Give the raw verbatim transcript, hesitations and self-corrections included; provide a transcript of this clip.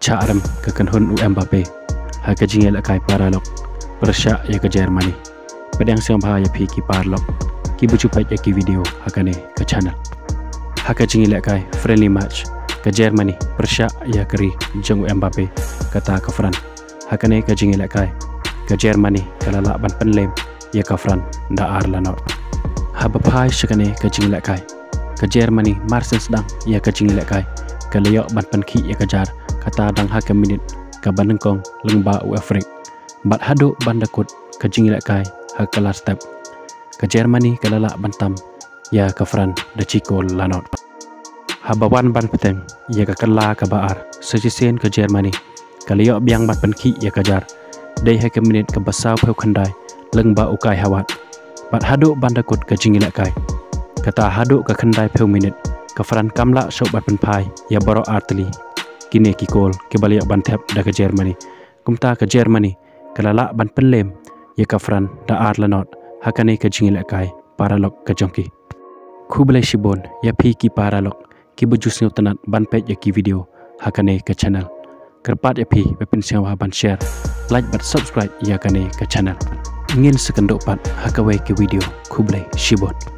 Chah rem ka kynhun u Mbappe ha ka jingïalehkai paralok pyrshah ïa ka Germany. Pdiang sngewbha ïa phi ki paralok kiba ju peit ïa ki video ha kane ka channel. Ha ka jingïalehkai friendly match, ka Germany pyrshah ïa ka ri jong u Mbappe, kata ka France. Ha kane ka jingïalehkai, ka Germany ka la lah ban pynlem ïa ka France da ar la nod. Haba phai sha kane ka jingïalehkai, ka Germany mar shen sdang ïa ka jingïalehkai ka la ïoh ban pynkhih ïa ka jar, kata dang ha ka minit kaba nyngkong lyngba u Efric. Bad haduh ban da kut ka jingïalehkai ha ka last step, ka Germany ka la lah ban tam ïa ka France da shi kol la nod. Haba wan ban bteng ïa ka kylla kaba ar, sa shisien ka Germany ka la ïoh biang ban pynkhih ïa ka jar, dei ha ka minit kaba sawphew khyndai lyngba u Kai Havertz. Bad haduh ban da kut ka jingïalehkai, kata haduh ka khyndaiphew minit, ka France kam lah shuh ban pynphai ïa baroh artylli kine ki kol kiba la ïoh ban thep da ka Germany. Kumta ka Germany ka la lah ban pynlem ïa ka France da ar la nod ha kane ka jingïalehkai paralok ka jong ki. Khublei shibun ïa phi ki paralok kiba ju sngewtynnat ban peit ïa ki video ha kane ka channel. Kyrpad ïa phi ba phin sngewbha ban share, like bad subscribe ïa kane ka channel. Ngin sa kynduh pat ha kawei ka video. Khublei shibun.